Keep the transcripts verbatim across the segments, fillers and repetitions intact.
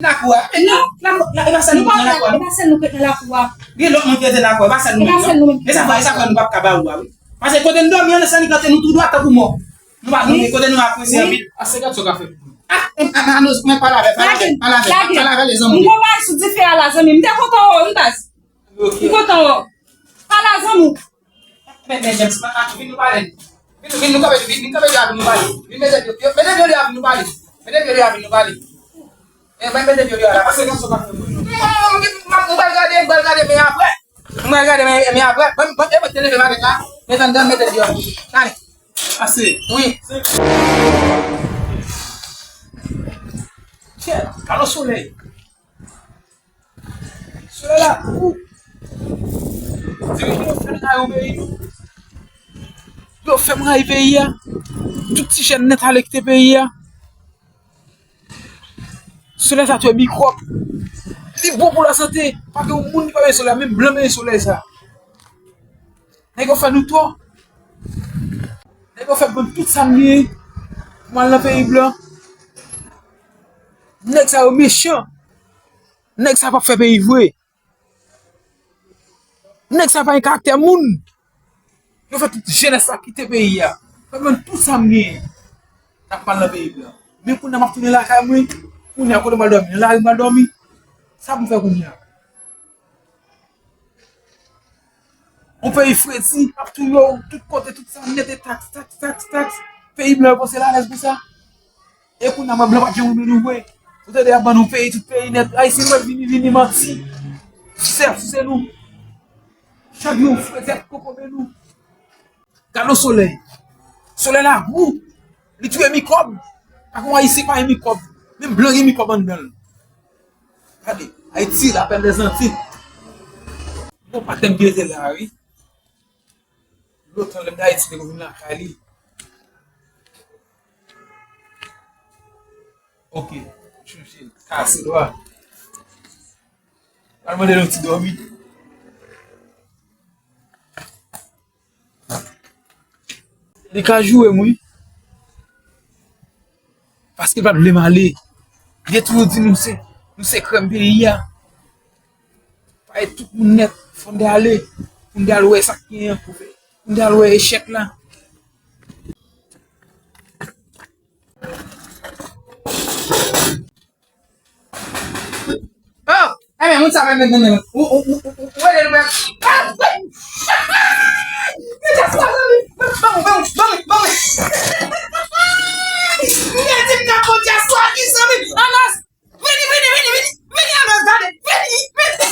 Lakou a. Non. Lakou, la, e pa sèl nou ki nan lakou a, non. E pa sèl nou ki nan lakou a. Gen lòt moun ki rete nan lakou a, e pa sèl nou menm, non. E pa sèl nou menm. E sa fè, e sa fè nou p ap ka ba ou a, wi. Paske kote nou dòmi an, nan Sanik la, se nou tou dwat tankou mò. Nou pa, nou, kote nou apresye anpil. Ase gad sa w ka fè pou mwen. Ah, eh, ah, ah, non, mwen pale avè, pale avè, pale avè, pale avè, lezanmi. M gon bagay sou dife a la, zanmi. M te kontan wè w, wi, baz. Ok. M kontan wè w. Pale a zanmi w. Men, men, James, men, ah, vin nou pale. Vin, vin nou kanpe, vin, vin kanpe deyò a, vin nou pale. Vin mete pye, pye, mete pye deyò a, vin nou pale. Mete pye deyò a, vin nou pale. Eh, mwen mete pye deyò a la. Ase gad sa w ka fè pou mwen. M, m, m, m pral gade, m pral gade, men apre. M pral gade, men, men apre. Mwen, mwen, e mwen te leve maten la. Mete anndan, mete deyò. Tande. Ase. Wi. Chè, gade solèy. Solèy la, ou. Dirijan yo fè m rayi peyi nou. Yo fè m rayi peyi a. Tout ti jèn nèt ale kite peyi a. Solèy sa touye mikwòb. Li bon pou lasante. Pa gen yon moun ki pa benyen solèy la, menm blan benyen solèy sa. Nèg yo fè nou tò. Nèg yo fè m vann tout sa m genyen pou m al nan peyi blan. Nèg sa yo mechan. Nèg sa p ap fè peyi vre. Nèg sa pa gen karaktè moun. Yo fè tout jenès la kite peyi a. Fè m vann tout sa m genyen. N ap pral nan peyi blan. Men kounye a m ap tounen lakay mwen. Kounye a kote m pral dòmi? Nan lari m pral dòmi. Sa pou m fè kounye a? Yon peyi fredi, ap touye w, tout kote, tout sa nèt e taks, taks, taks, taks. Peyi blan yo panse l alèz pou sa. E kounye a, mwen blan pa t janm renmen nou vre. Ou tande y ap ban nou peyi, tout peyi nèt. Ayisyen mwen vini, vini manti. Sèf, si se nou. Chak jou frèt, kokobe nou. Gade solèy. Solèy la gou. Li touye mikwòb. Pa kon Ayisyen pa gen mikwòb. Menm blan gen mikwòb anndan l. Gade, Ayiti, la perle des Antilles. Bon, patèm ki rete la, wi. Lontan lè m t Ayiti, te konn vin lakay li. Ok, chonje, kase dwa. Al mande l yon ti dòmi. Li ka joure m, wi. Paske l pa t vle m ale. Li te toujou di nou se, nou se krèm peyi a. Paske tout moun nèt, fò n te ale. Pou n te al wè sa k genyen pou fè. Pou n te al wè echèk la. Oh! Enben, moun sa menm, menm, menm, menm. Ou, ou, ou, ou, ou, ou rele nou menm. Ah, wi! Mwen dyaspora, zanmi. Ban mwen, ban mwen, ban mwen, ban mwen. Mwen di m nan bon dyaspora, ki zanmi. Anas! Vini, vini, vini, vini. Vini, Anas, gade. Vini, vini.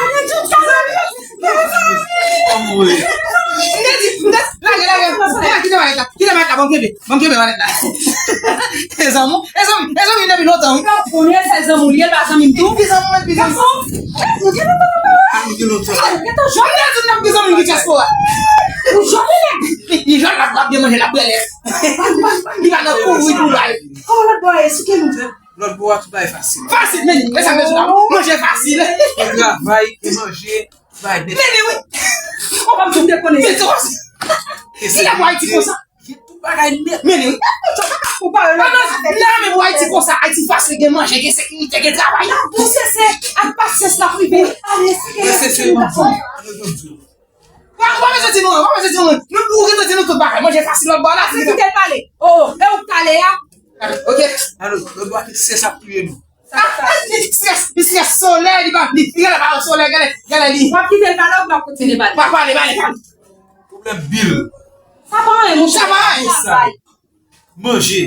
Mwen di m sa, zanmi. Mwen di, mwen di, lage, lage. Lage, kite mwen la. Kite mwen la, ban m kenbe. Ban m kenbe malèt la. E zanmi, e zanmi, e zanmi depi lontan, wi. Ou konnen se zanmi w li ye, l pa zanmi m tou. Pi zanmi mwen, pi zanmi. Gason, nou gen lontan nou pa wè. Ah, nou gen lontan. Ou gentan jòl nèg, tout nèg pi zanmi ki dyaspora. Ou jòl nèg. Li, li jòl la, l ap byen manje, l ap bwè lèt. Li pa nan kouri pou bay. Kòman lòt bò a ye, sou ke nou fè? Lòt bò a tout bagay fasil. Fasil, men, men sa, men sa. Manje fasil. E travay, e manje. Bay nèt. Men li wi. Ou pa m tou dekonnen. Men tou. E se nèg Ayiti konsa. Gen tout bagay nèt. Men li wi. Ou pa wè lòt. Nan men pou Ayiti konsa. Ayiti fasil, gen manje, gen sekirite, gen travay. N ap pouse se ak pasyans n ap rive. Ale, se ke se se manje. Ou pa bezwen di nou, ou pa bezwen di nou. Nou pou rete di nou tout bagay. Manje fasil lòt bò la. Se kite l pale. Oh, e ou k pale a? Ok. Alo, lòt bò a se sa k touye nou. Sa, sa. Li strès, li strès solèy, li pa, li, li genlè pa wè solèy, genlè, genlè li. W ap kite l pale, w ap kontinye pale. Pa pale, pale, pale. Pwoblèm bil. Sa pa anyen, monchè. Sa pa anyen, sa. Manje,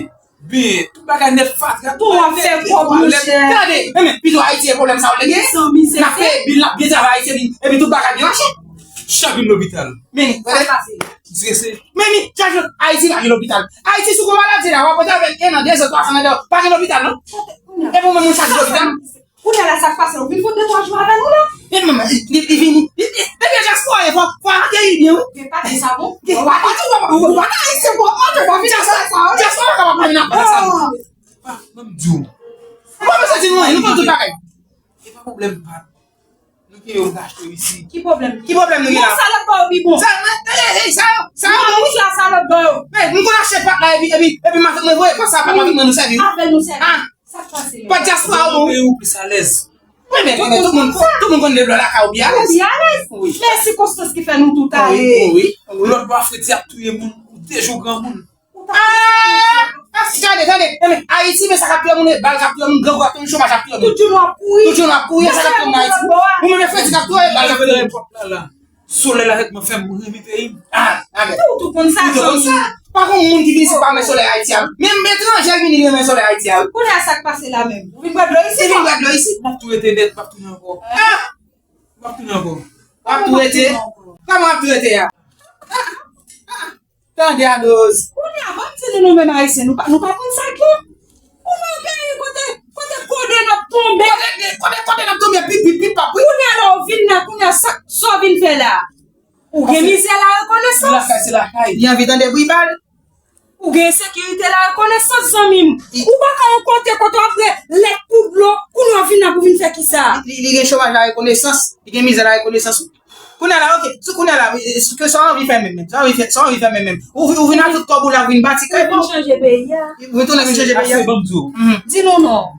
byen, tout bagay nèt fatra. Tou w ap fè kòb, monchè. Gade, men, men, pito Ayiti e pwoblèm sa w te gen. N ap peye bil, n ap byen travay, Ayiti, epi, epi tout bagay byen mache. Chak vin lopital. Men, sa pase. Strese. Men mi, chak jou, Ayiti pa gen lopital. Ayiti sou gwo maladi la, w ap rete avèk en an, de zan, twa zan nan dèyè w, pa gen lopital non. Epi ou menm ou chak lopital. Kounye a la sa k pase, ou vin pou de twa jou avè nou la. Men manman, li, li vini. Li, li, depi dyaspora e fò, fò akeyi byen wi. Gen pa di sa bon. Gen pa di sa bon. Ou pa nan Ayiti bon, antre pa vin sa sa. Dyaspora pa kapab pa vin ap pale sa. Ah, ban m di w. Ou pa bezwen di nou anyen, nou konn tout bagay. E pa pwoblèm pa. Nou gen yo achte isi. Ki pwoblèm? Ki pwoblèm nou gen la? Bon, sa lòt bò yo pi bon. Sa, men, eh, eh, sa yo, sa yo. Non, non, sa, sa lòt bò yo. Men, nou konn achte pat la, epi, epi, epi, mwen voye pat sa, pat la, nou sèvi. Apèl nou sèvi. Ah. Sa k pase menm? Pa dyaspora ou. Nan peyi ou plis alèz. Wi, men, men tout moun, tout moun konn de blan lakay ou byen alèz. Ou byen alèz. Wi. Men sikonstans ki fè nou tout ale. Wi, wi. Lòt bò a fredi ap touye moun, ou de jou granmoun. Ah! Ah, gade, gade, gade. Ayiti, men sa k ap touye moun, e bal k ap touye moun, grangou ap touye moun, chomaj ap touye moun. Tout jounen w ap kouri. Tout jounen w ap kouri, e sa k ap touye moun Ayiti. Ou menm e fredi k ap touye, e bal k ap touye moun. Solèy la tèlman fè m renmen peyi m. Ah, gade. Tout, tout moun sa, tout moun sa. Pa gen moun ki vin isit pa renmen solèy Ayiti a. Menm etranje vini renmen solèy Ayiti a. Kounye a sa k pase la menm? Ou vin bwè dlo isit? Ou vin bwè dlo isit? M ap tou rete nèt, m ap tounen ankò. Ah! M ap tounen ankò. W ap tou rete? Kòman w ap tou rete a? Tande a Doz. Kounye a, ban m di nou, nou menm Ayisyen, nou pa, nou pa konn sa k bon. Ou nan peyi kote, kote kode n ap tonbe. Kote, kote, kote n ap tonbe, pip, pip, pip, pap, wi. Kounye a la, ou vin la, kounye a, sa, sa w vin fè la? Ou gen mizè la rekonesans. Se lakay, se lakay. Li anvi tande bri bal. Ou gen ensekirite la rekonesans, zanmi m. Ou pa ka yon kote, kote w ap rele lèt pou dlo, kounye a w vin la pou vin fè kisa? Li, li, li gen chomaj la rekonesans. Li gen mizè la rekonesans. Kounye a la, oke, sou kounye a la, e, e, ke sa w anvi fè menm, menm? Sa w anvi fè, sa w anvi fè menm, menm? Ou, ou vin ak tout kòb ou la, ou vin bati kay pou ou. Vin chanje peyi a. Ou vin tounen vin chanje peyi a. Ase, ban m di w. Mhm. Di nou non.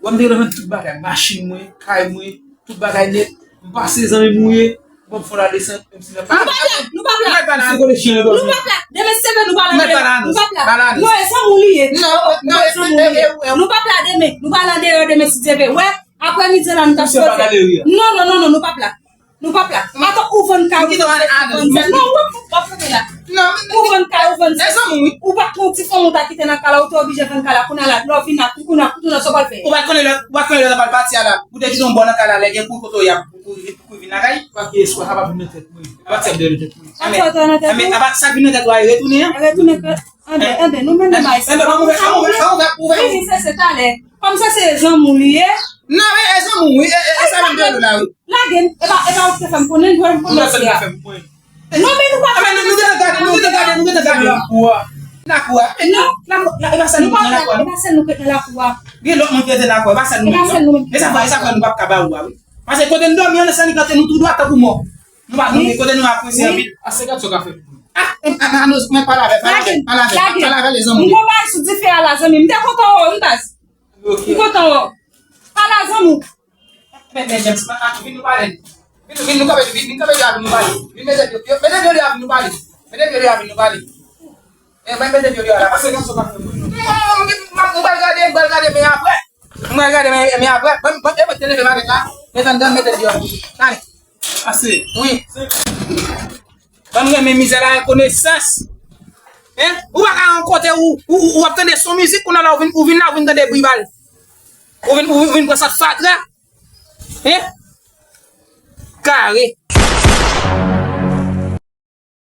Wè m te gentan vann tout bagay, machin mwen, kay mwen, tout bagay nèt. M pase zanmi m ou ye, ban m fè w la desant, menm si nan pa. Nou p ap la, nou p ap la. Nou p ap la. Demen se ve nou pa la. Nou p ap la. Mwen zanmi w li ye. Non, non, non, non. Nou p ap la demen. Nou pa la deyò demen si Dye vle. Wè, aprè midi la nou t ap soti. Non, non, non, non, nou p ap la. Nou p ap la. Atò, ou vann kay, ou vann zèl. Non, w ap, w ap kanpe la. Ou vann kay, ou vann zèl. Ou pa t gen yon ti fanm ou ta kite nan kay la, ou te oblije vann kay la, kounye a la, lè w vin la, kounye a, kounye a, sa w pral fè? Ou pa konnen lè, ou pa konnen lè w ta pral pati a la. Ou te kite yon bò nan kay la, lè gen kouri kote w ye, pou, pou, pou vin lakay. Pa gen espwa, sa p ap vin nan tèt mwen. Sa p ap vin nan tèt mwen. Sa p ap vin nan tèt ou? Sa k vin nan tèt ou a, e retounen an? Retounen kè, anben, anben, nou menm menm Ayisyen. Anben, ban m ouvè, ban m ouvè, ban m ouvè, ouvè. Wi, se, se talè. Kòm sa se zanmi w li ye. Non, e, e zanmi w, wi, e, e, e sa menm de la, wi. Lage m, e pa, e pa ou ki te fè m konnen, jwenn m konnen se a. Non, men nou pa. Ah, men nou, nou gentan gade, nou gentan gade, nou gentan gade. Nan kou a. Nan kou a. Non. Nan kou a, e pa sèl nou ki nan lakou a, non. E pa sèl nou ki nan lakou a. Gen lòt moun ki rete nan lakou a, e pa sèl nou menm, non. E pa sèl nou menm. E sa fè, e sa fè nou p ap ka ba ou a, wi. Paske kote n dòmi an, nan sèn li plante nou tou dwat tankou mò. Nou pa konnen kote nou a kwense anpil. Ase gad sa w ka fè pou mwen. Ah, ah, ah, non, men pale avè, pale avè, pale avè, pale avè, zanmi m. M gon bagay sou dife a la, zanmi m. M te kontan wè w, wi, baz. M kontan wè w. Pale a zanmi w. Men, men, James, ah, ah, vin nou pale. Vin, vin nou kanpe, vin, vin kanpe deyò a, vin nou pale. Vin mete pye, mete pye deyò a, vin nou pale. Mete pye deyò a, vin nou pale. E, mwen mete pye deyò a la. Ase gad sa w ka fè mwen, non. M, m, m, m pral gade, m pral gade, men apre. M pral gade, men, men apre. Ban m, ban m, e mwen te leve maten la. Mete anndan, mete deyò. Tande. Ase. Wi. Ban m renmen mizè la rekonesans. Hein? Ou pa ka yon kote ou, ou, ou, ou ap tande son mizik, kounye a la ou vin, ou vin la, ou vin tande bri bal. Ou vin, ou, ou vin pran sa fatra. Hein? Kare.